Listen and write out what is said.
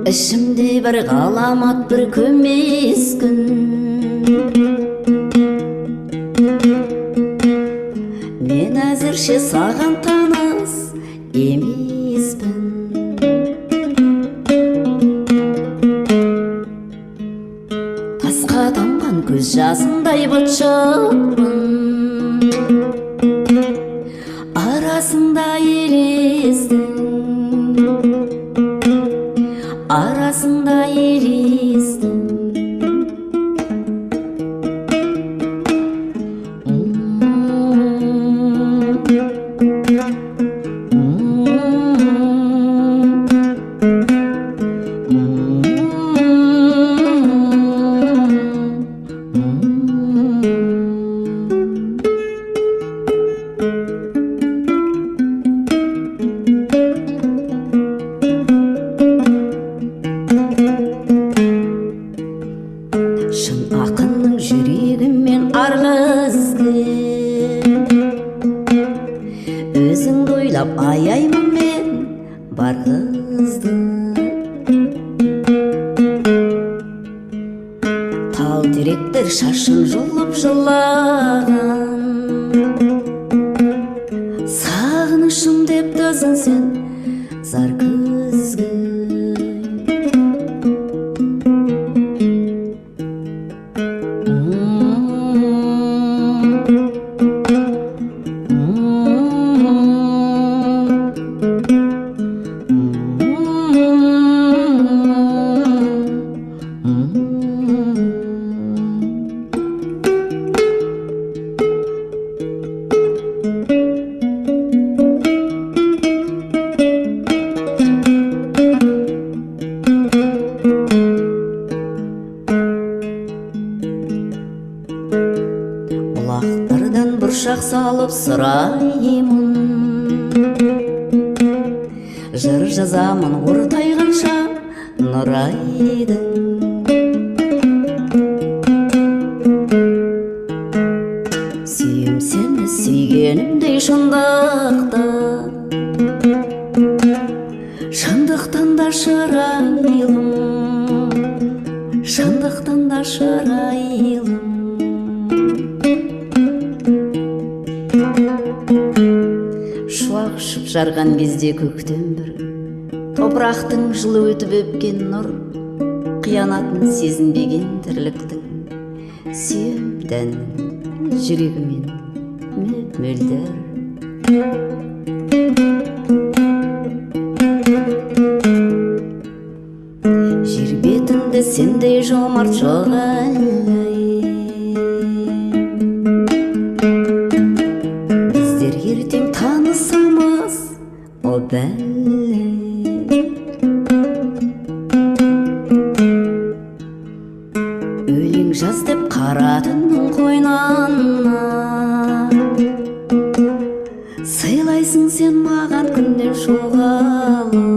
Ішімде бір ғаламат бір көмескін, мен әзірше саған таныс емеспін. Тасқа тамған көз жасындай быт-шытпын, арасында елестің, арасында елестің. Шын ақынның жүрегімен арғы ізгі, өзіңді ойлап аяймын мен бар қызды. Тал теректер шашын жұлып жылаған, сағынышым деп төзің сен зар күзгі. Бұлақтардан бұршақ салып сұраймын, жыр жазамын ортайғанша нұрайдың. Сүйем сені сүйгенімдей шындықты, шындықтан да шырайлым, шындықтан да шырайлым. Шуақ ұшып жарған кезде көктем бір, топырақтың жылы өтіп өпкен нұр, қиянатын сезінбеген тірліктің, сүйем тәннің жүрегімен мөп-мөлдір. Жер бетінде сендей жомарт жоқ әлі, біздер ертең танысамыз о бәле. Өлең жаз деп қара түннің қойнына, сыйлайсың сен маған күннен шоғалы.